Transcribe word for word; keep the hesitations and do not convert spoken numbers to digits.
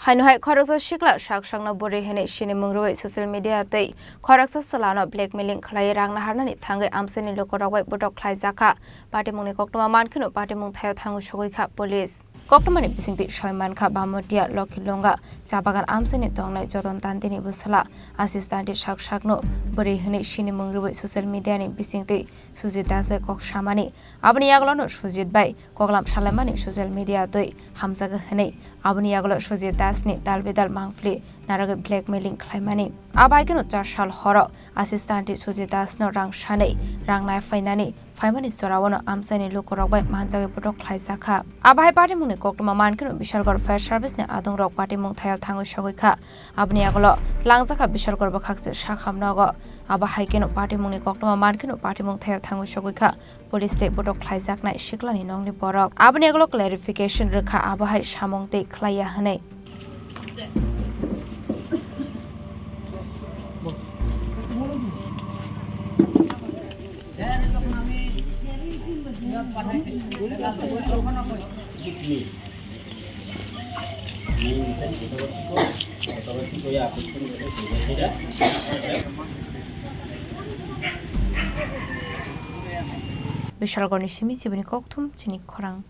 Haino hai khoroksa sikla sak sakno bwrwi hwnwi sinimung rwui social media tei khoroksa chwlano blackmailing khlaiwi rang naharnani thangwi amchaini lukurok bai botok khlaijakha. Patimungni koktwma mankheno patimung thaio thangwi sogwi kha police. Koktwmani bisingtwi soi mankha Bhamotia Lokhilonga cha bagan amchaini tongnai Joton Tantini bwsala Asis Tanti sak sakno bwrwi hwnwi sinimung rwui social media ni bisingtwi Sujit Das bai kok samani. Aboni yagulono Sujit bai koklam salaimani social media twi hamjago hwnwi. Aboni yagulo Sujit Das ni dal bidal mangpili narwgwi blackmailing khlaimani. Abo hai kheno char sal horo Asis Tanti Sujit Das no rang sanwi rang nai phainani phaimani joraono amchaini lukurok bai manjagwi botok khlaijakha. Abo hai patimungni koktwma mankheno Bishalgarh Fire Service ni adongrok patimung thaio thangwi sogwi kha. Aboni yagulo twlangjakha Bishalgarh bwkhakse sakham nogo. Abo hai kheno patimungni koktwma mankheno patimung thaio thangwi sogwi kha. Police tei botok khlaijaknai siklani nokni borok. Aboni yagulo clarification rwkha abo hai samung tei khlaiya hwnwi. Bishalgarh ni simi chibini kokthum chini khorang.